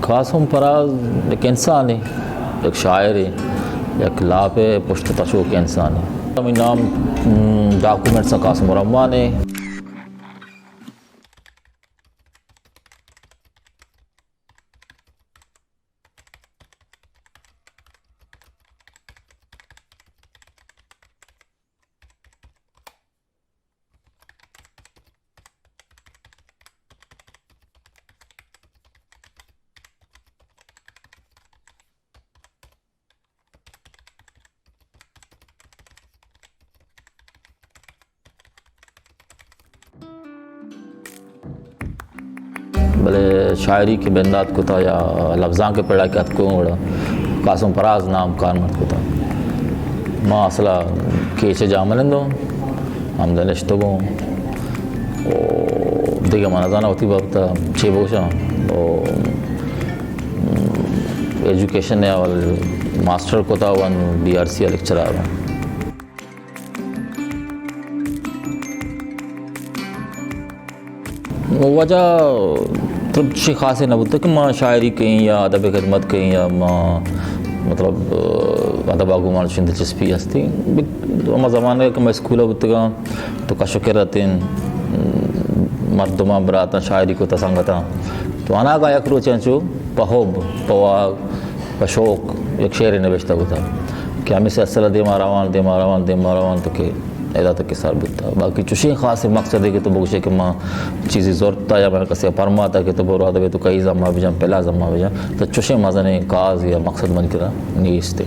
قاسم پراز یک انسانے، یک شاعرے، یک لاپے پشت تچوک انسانے۔ ہمیں نام، م، ڈاکومنٹس قاسم رحمان ہے۔ بلے شاعری کہ بندات کتا یا لبزانک پڑا کہ اتکوں گڑا قاسم پراز نام کارمرد کتا۔ ما اصلا کیچ جاملندوں، ہمدا نشتگوں۔ او دگہ من نزاناں وتی بابت چے بگوشاں۔ او ایجوکیشن ءَ اول ماسٹر کتا، ون بی آر سی ءَ لیکچرار آں۔ وجہ تو چی خاصے نہ بوتا کہ ما شاعری کہیں یا ادب خدمت کہیں یا ما، مطلب، ادب آ گوں ما چند دلچسپی ہستی۔ ہما زمانہ کہ ما اسکول بوتگاں تو کش و کر اتیں، مردماں براتاں شاعری کتا سنگتاں۔ تو اناگا یک روچ انچو پہ حب، پہ واگ، پہ شوق یک شعرے نبشتہ کتا کہ ہمے سلسلہ دیما روان، دیما روان، دیما روان تو کہ ادا تک سر بوتا۔ باقی چوشیں خاصیں مقصدے کہ تو بگوشے کہ ما چیزے زرتا یا من کسے پرماتا کہ تو برو ادبے تو کئی زما بجن، پلا زما بجن، تو چوشیں مزنیں کاز یا مقصد من کرا نیستے۔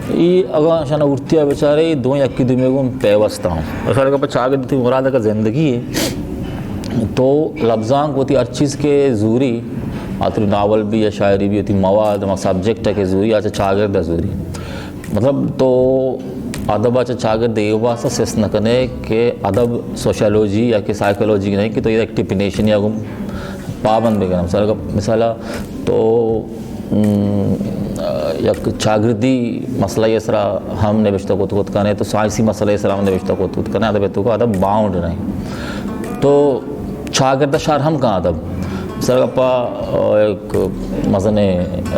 ای اگاں شان اورتیا بچارے، ای دوئیں یکی دومی گوں پیوست آں۔ مثال کہ پہ چاگرد تئی مراد اگاں زندگی ہے، تو لبزانک وتی ہر چیز کہ زوری، آ تئی ناول بھی یا شاعری بھی، وتی مواد، ہما سبجیکٹ کہ زوری، آ چہ چاگرد زوری۔ مطلب تو ادب ءَ چہ چاگرد اے واسطہ سست نہ کنے کہ ادب سوشیالوجی یا کہ سائیکالوجی نہیں کہ تو یک ڈیفینیشن یا گوں پابند بہ کناں۔ مثال، مثال تو، م، یک چاگردی مسئلہ ءِ سرا ہم نبشتہ کت کت کنے، تو سائنسی مسئلہ ءِ سرا ہم نبشتہ کت کت کنے، ادب تو ادب باؤنڈ نہیں۔ تو چاگرد شر ہم کن ادب۔ سرگپا، آ، یک مزنیں، آ،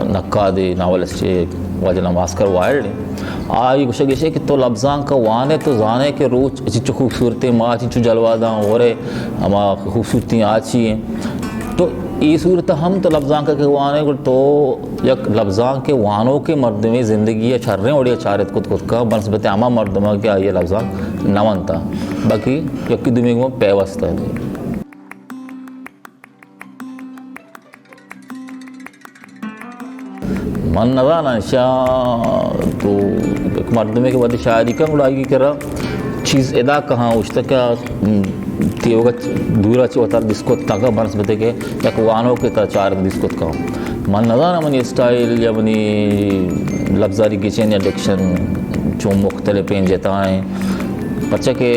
نقادے، ناولسٹے، واجہ نام آسکر وائلڈ ایں۔ آئی گوشگ ایشے کہ تو لبزانک وانے تو زانے کہ روچ چنچو خوبصورتیں، ماہ چنچو جلوہ داں، ہورے ہما خوبصورتی آ چی ایں۔ تو اے صورت ہم تو لبزانک کہ وانے گڑا تو یک لبزانک وانوکیں مردمے زندگی ءَ شریں وڑے ءَ چارت کت کت کن بنسبت ہما مردماں کہ آئی ءَ لبزانک نہ ونتا، باقی یکی دومی گوں پیوست اَنت۔ من نزاناں، شا تو یک مردمے کہ وتی شاعری کن گڑا آئی کرا چیز ادا کہاں اوشتہ کہ، م، تیوگا دورا چہ وتارا دیست کت نہ کن، بنسبت کہ یک وانوکے ترا چارت دیست کت کن۔ من نزاناں منی اسٹائل یا منی لبزاری گچین یا ڈکشن چون مختلف ایں، جتا ایں، پرچا کہ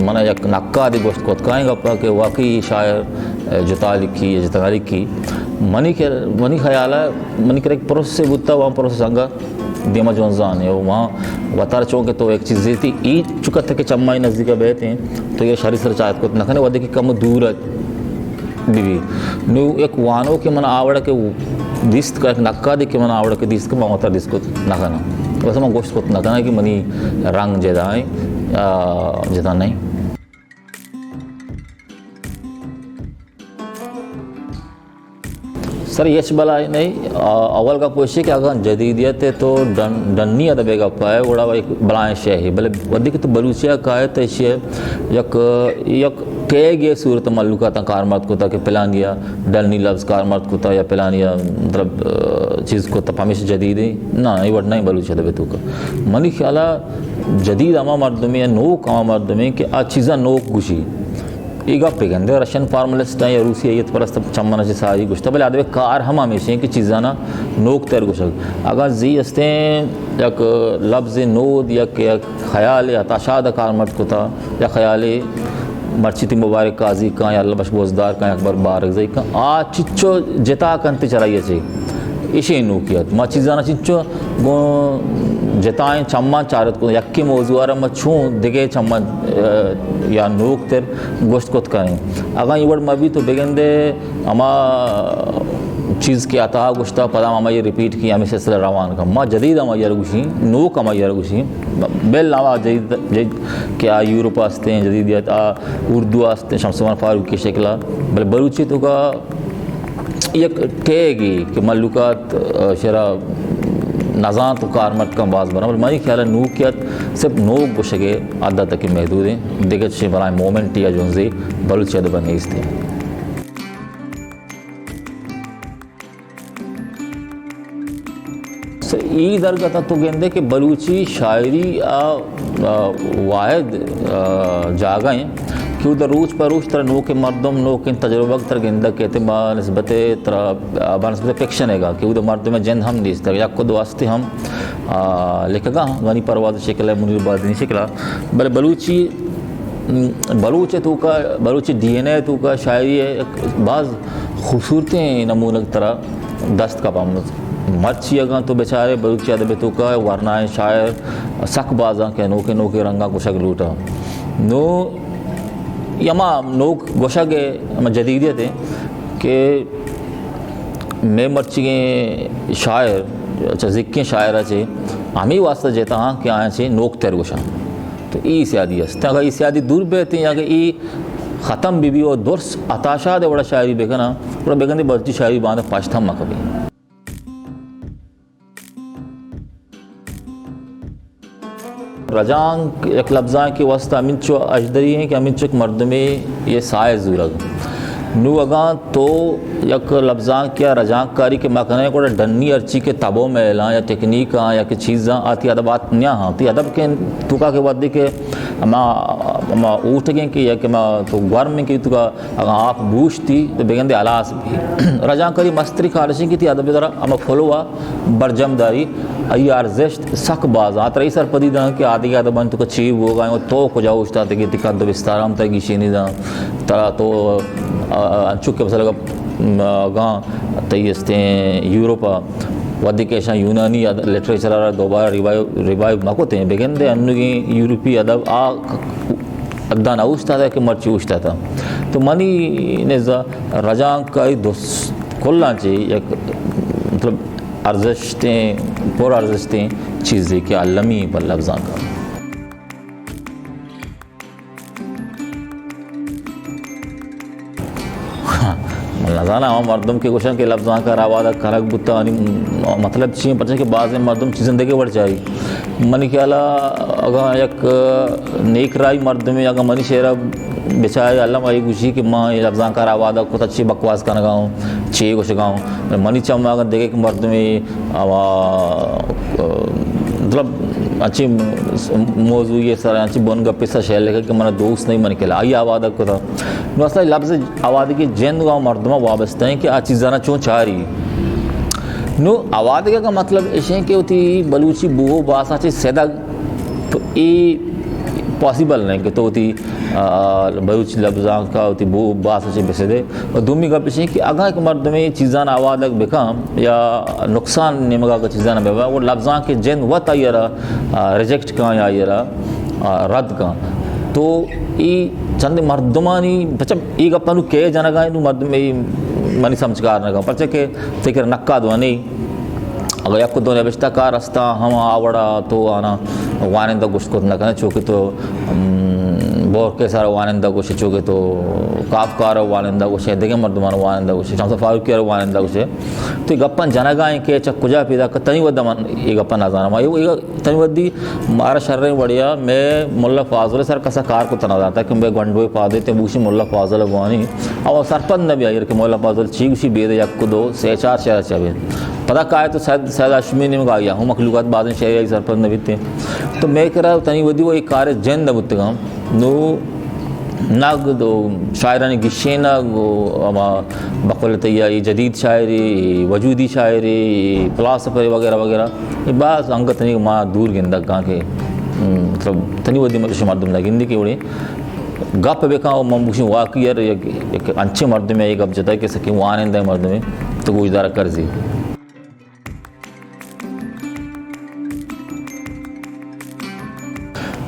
منا یک نقادے گوشت کت کائیں گپا کہ واقعی شاعر جتا لکھی یا جتا نہ لکھی۔ منی کہ، منی خیال ءَ منی کرا یک پروسس بوتا، وان پروسس انگا دیما جنزان ہے۔ وان وتارا چون کہ تو یک چیزے تئی ای چکت کہ چمائی نزدیک بیت ہیں، تو یہ شری سر چاہت کت نہ کنے، ودے کہ کم دور بہ بی۔ نو یک وانوکے من آ وڑا کہ دیست کہ، یک نقادے کہ من آ وڑا کہ دیست کہ، من وتارا دیست کت نہ کناں۔ بس من گوشت کت نہ کناں کہ منی رنگ جدا ایں یا جدا نہیں۔ سر، ہچ بلاہے نہیں۔ آ، اول گپ ایشی کہ اگاں جدیدیت ءَ تو ڈن-، ڈنی ادب ءِ گپ ءَ ئے، گڑا یک بلاہیں شے ئے۔ بلے وھدے کہ تو بلوچی ءَ کائے تو ایشی ءَ یک، یک ٹیگ ءِ صورت ءَ مھلوک ءَ تاں کارمرد کتا کہ پلانی ءَ ڈنی لبز کارمرد کتا یا پلانی ءَ، مطلب، آ، چیز کتا، پمیش جدید ایں۔ نہ، اے وڑ نہ ایں بلوچی ادب ءِ توکا۔ منی خیال ءَ جدید ہما مردمے، نوک ہما مردمے کہ آ چیزاں نوک گوشی۔ اے گپ ءَ گندے، رشین فارملسٹ یا روسی ائیت پرست چمن ءَ چہ ساری گوشتہ، بلے ادب ءِ کار ہم ہمیش ایں کہ چیزانا نوک تر گوشگ۔ اگاں زی استیں یک لبز نود یا کہ یک خیال عطا شاد کارمرد کتا یا خیال مرچی تئی مبارک قاضی کاں یا اللہ بخش بزدار کاں یا اکبر بارکزئی کاں، آ چچو جتا کنت چرائی چے۔ ایشی نوکیت۔ ما چیزانا چنچو گوں جتائیں چماں چارت کن، یکیں موضوع ء را ما چون دگہ چماں، ء، یا نوک تر گوشت کت کنیں۔ اگاں اے وڑ مہ بیت تو بگندے ہما چیز کہ عطا گوشتا، پدا ہم ہمائی ریپیٹ کی، ہمیں سلسلہ روان کن۔ ما جدید ہمائی ء را گوشیں، نوک ہمائی ء را گوشیں۔ بل ہما جدید، جدید کہ آ یورپ ء استیں، جدیدیت آ اردو ء استیں، شمس زمان فاروقی شکل ء۔ بلے بلوچی توکا یک ٹیگے کہ مھلوکات، ء، شرا نزانت و کارمرد کن باز بران، بلے منی خیال ء نوکیت صرف نوک گوشگ ء حد ء تک محدود انت۔ دگہ چشیں بلاہیں مومنٹ یا جنزے بلوچی ادب ء نیست انت۔ س-، ای درگت ء تو گندے کہ بلوچی شاعری ء، ء، واحد، ء، جاگہ انت کہ اود ء روچ پہ روچ ترا نوکیں مردم، نوکیں تجربگ ترا گندگ کیت، بہ نسبت ترا، ء، بہ نسبت فکشن ء گا کہ اود ء مردم ء جند ہم نیست، یک و دو ہستے ہم، ء، لکھگا غنی پرواز شکل ء، منیر بادینی شکل ء، بلے بلوچی م، بلوچ ء توکا، بلوچ ڈی این اے ء توکا شاعری ء یک باز خوبصورتیں نمونگ ترا دست کپاں۔ مرچی اگاں تو بچارے بلوچی ادب ء توکا ورنائیں شاعر سک بازاں کہ نوکیں نوکیں رنگاں گوشگ لوٹاں۔ نو، اے ہما نوک گوشگ ء ہما جدیدیت ء کہ مئے مرچیگیں شاعر، چہ زکیں شاعر ء چہ ہمے واسطہ جتا ہاں کہ آیاں چہ نوک تر گوشاں۔ تو ای سیادی است۔ اگہ ای سیادی دور بیت یا کہ ای ختم بی بی و درس عطا شاد وڑا شاعری بکناں، گڑا بگندے بلوچی شاعری باندہ پشت ہم مکبی۔ رجانک یک لبزانکے واسطہ ہمینچو اژدری ہیں کہ ہمینچک مردمے یہ سائے زورگ۔ نو اگاں تو یک لبزانک یا رجانک کاری کہ ما کنیں، گڑا ڈنی ہرچی کہ تبو میلاں یا تکنیکاں یا کہ چیزاں آتی ادب آت نیا ہاں۔ تی ادب کے توکا کے وقت کہ ما، ما اوٹگیں کہ یا کہ ما تو گورمیں کہ توکا اگاں آپ بوشتی تو بگندے ہلاس بی۔ رجانکاری مستری کارشیں کہ تی ادب درا ہما فلو آ برجم داری، ای ارزشت سک باز آ۔ ترا ای سرپدی داں کہ آدگہ ادبانی توکا چی بوگا، تو کجا اوشتاتگی، تی قد و بستار ہم ترا گیشینی داں۔ ترا تو، آ، انچو کہ مثلا، آ، اگاں تئی استیں یورپ آ، وھدے کہ اشاں یونانی اد-، لٹریچر ء را دوبارہ ریوائیو، ریوائیو مہ کتیں، بگندے انوگیں یورپی ادب آ ک-، حداں نہ اوشتاتگ کہ مرچی اوشتاتگ۔ تو منی نزا رجانک ء درست کلاں چہ یک، مطلب، ارزشتیں، پر ارزشتیں چیزے کہ المی پر لبزانک ء۔ من نزاناں، ہما مردم کہ گوشن کہ لبزانک ء را آوادگ کنگ بوتگ، آنی مطلب چی انت؟ پرچا کہ بازیں مردم چیزاں دگہ وڑ چاری۔ منی خیال ء اگاں یک نیک راہی مردمے اگاں منی شعر ء بچارے، الم آئی گوشی کہ ما اے لبزانک ء را آوادگ کتگ، چی بکواس کنگا اوں، چی گوشگا اوں۔ منی چم ء اگاں دگہ یک مردمے ہما، مطلب، انچیں موضوعی سر، انچیں بن گپے سر شعر لکھے کہ منا دوست نہیں، من کلا آئی آوادگ کتا۔ نو اصلا لبز آوادگی جند و مردم وابستہ ہیں کہ آ چیزانا چون چاری۔ نو آوادگی کا مطلب اش ہیں کہ وتی بلوچی بوہ و باسا چے سدگ، تو اے پاسیبل نہیں کہ تو وتی، آ، بلوچی لبزانکا وتی بوہ و باسا چے بسدے۔ و دومی گپ اش انت کہ اگاں یک مردمے چیزان آوادگ بکن یا نقصان نیمگا کہ چیزان ببا، گڑا لبزانک جند وت آئی را، آ، ریجیکٹ کن یا آئی را، آ، رد کن۔ تو ای چند مردمانی، پچا ای گپا نو کے جنگا نو مردم ای منی سمجھکار نہ کن۔ پرچا کہ تئی کرا نقاد وانی، اگاں یک دو نبشتہ کار ہستاں، ہما آ وڑا تو آنا وانندہ گوشت کت نہ کنے، چونکہ تو، ام، بورکیس ء را وانندہ گوشے، چونکہ تو کافکا ء را وانندہ گوشے، دگہ مردمان وانندہ گوشے، شمس فاروقی ء را وانندہ گوشے۔ تو اے گپاں جنگا ایں کہ چہ کجا پیدا کت؟ تنی ودا من اے گپاں نہ زاناں۔ ما اے، اے تنی ودی مارا شریں وڑیا مئے ملا فاضل ء سر کسا کار کت نہ داتا کہ مئے گونڈوے پادے تے بوشی ملا فاضل ء گوانی۔ او سرپد نہ بیا ایر کہ ملا فاضل چی گوشی، بید یک دو سے چار شعر چہ بید۔ پدا کائے تو سید، سید ہاشمی نیمگا آیا ہوں مخلوقات بازیں شعر آئی سرپد نہ بیتے۔ تو مئے کرا تنی ودی وہ ایک کار جند نہ بوتگاں۔ نو نقد و شاعرانی گشینگ و ہما بقول تیا اے جدید شاعری، وجودی شاعری، فلاسفر وغیرہ وغیرہ، اے باز انگت نہیں ما دور گندگ کاں کہ، ام، مطلب، تنی ودی مطلب مردم نہ گندی کہ وڑے گپ بکاں و من بوشیں واقعی ہر یک، یک انچیں مردمے اے گپ جتا کہ سکیں وانندہ مردمے تو گوشدار کرزی۔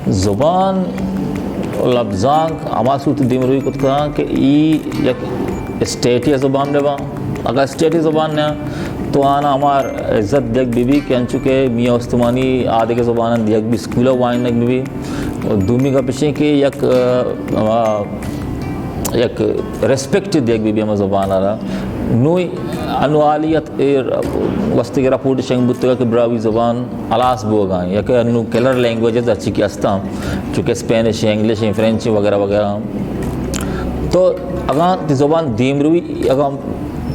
زبان و لبزانک ہما صورت دیمروی کت کناں کہ ای یک اسٹیٹی زبان بہ باں۔ اگاں اسٹیٹی زبان نہ تو آنا ہما عزت دیگ بہ بی کہ انچو کہ میاں استمانی آدگہ زباناں دیگ بہ بی، اسکول ءَ وانگ بہ بی۔ و دومی گپ اش کہ یک، ا، ہما یک ریسپیکٹ دیگ بہ بی ہما زبان ءَ را۔ نوں انوعالیت اے گوستگیں رپورٹ شنگ بوتگ کہ براہوئی زبان ہلاس بوگا ایں، یا کہ انوں کلر لینگویجز ہرچی کہ ہستاں، چونکہ اسپینش، انگلش، فرنچ وغیرہ وغیرہ۔ تو اگاں تی زبان دیمروی اگاں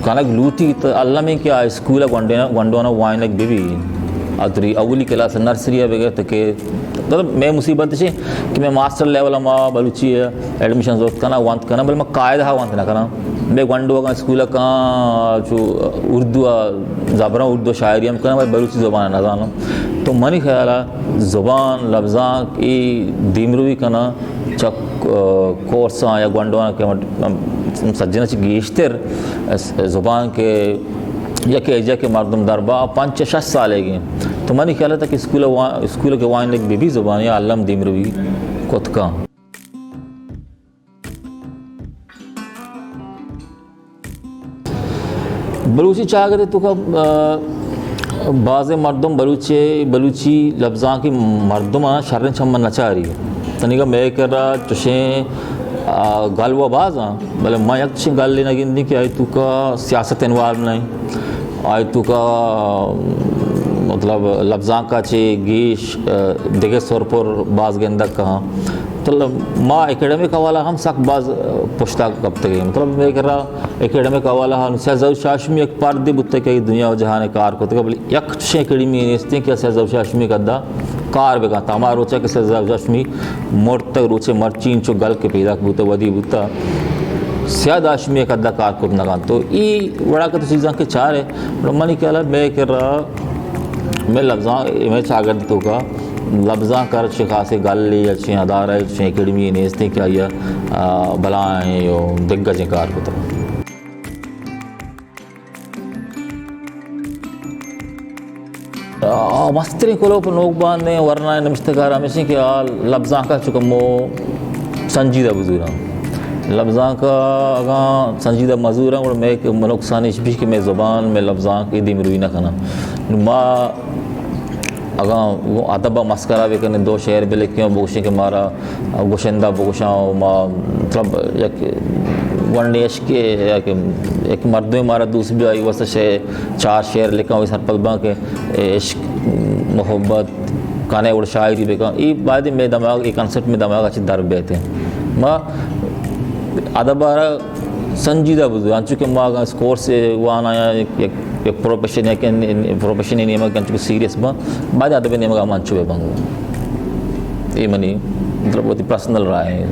کنگ لوٹی تو الم ایں کہ آ اسکول ءَ گونڈینا-، گونڈوانا وانگ بہ بی۔ آ تری اولی کلاس نرسری ءَ بگر تو کہ مطلب، مئے مصیبت اش کہ مئے ماسٹر لیول ءَ ما بلوچی ءَ ایڈمیشن زرت کناں، وانت کناں، بلے ما قاعدہ ءَ وانت نہ کناں۔ مئے گونڈو اگاں اسکول ءَ کاں، چو اردو ءَ زبراں، اردو شاعری ہم کناں، بلے بلوچی زبان ءَ نہ زاناں۔ تو منی خیال ءَ زبان، لبزانک ای دیمروی کناں چہ، ا، کورساں یا گونڈواں کہ ہم سجن ءَ چہ گیشتر زبان کہ یک ایجا کہ مردم در با پنچ شش سالے گیں، تو منی خیال ءَ تک اسکول وا-، اسکول کہ وانگ بہ بی زبان ءَ الم دیمروی کت کن۔ بلوچی چاگرد ءِ توکا، ا، بازیں مردم بلوچی، بلوچی لبزانکی مردماں شریں چماں نچاری۔ تنیگا مئے کرا چشیں، ا، گل و بازاں، بلے ما یک چشیں گلے نہ گندیں کہ آئی توکا سیاست انوالو نہ ایں۔ آئی توکا، مطلب، لبزانکا چہ گیش، ا، دگہ سر پر باز گندگ کہاں۔ مطلب، ما اکیڈمک حوالہ ہم سک باز، ا، پشتا کپتگیں۔ مطلب، مئے کرا اکیڈمک حوالہ ہم سید ظہور شاہ ہاشمی یک پردے بوتگ کہ دنیا و جہان کار کتگ، بلے یک چشیں اکیڈمی نیستیں کہ سید ظہور شاہ ہاشمی قدا کار بکن۔ تا ہما روچا کہ سید ظہور شاہ ہاشمی مرتگ، روچے مرچی انچو گل کہ پیداک بوتگ، ودی بوتگ، سید ہاشمی قدا کار کت نہ کنت۔ تو ای وڑا کہ تو چیزاں کہ چارے، منی خیال ءَ مئے کرا، مئے لبزانک، مئے چاگرد ءِ توکا لبزانک ءَ را چہ خاصیں گلے یا چہ ادارہ یا چہ اکیڈمی نیستیں کہ آئی ءَ، آ، بلاہیں و دگجیں کار کتگ۔ آ، مستریں کلوہ پہ نوک باندیں ورنائیں نبشتہ کار ہمیش ایں کہ آ لبزانک ءَ چو کمو سنجیدہ بزوراں۔ لبزانک ءَ اگاں سنجیدہ مزوراں، گڑا مئے کہ نقصان ایش بیش کہ مئے زبان، مئے لبزانک اے دیمروی نہ کناں۔ نوں ما اگاں ادب ءَ مسکرا بکنیں، دو شعر بلکیں و بگوشیں کہ مارا گشندہ بگوشاں و ما، مطلب، یک گونڈیں عشقے یا کہ یک مردمے مارا دوست بی، آئی واسطہ شعر، چار شعر لکھاں و سرپد باں کہ عشق، محبت، کنے وڑ شاعری بکن۔ ای باید مئے دماغ، ای کانسپٹ مئے دماغ ءَ چہ در بیت۔ ما ادب ءَ را سنجیدہ بزور، انچو کہ ما اگاں کورس واناں یا یک، یک، یک پروفیشن، یک ان-، ان-، پروفیشن نیمگ انچو کہ سیریس باں، باید ادب نیمگ ہم انچو بہ باں۔ اے منی، مطلب، وتی پرسنل رائے ایں۔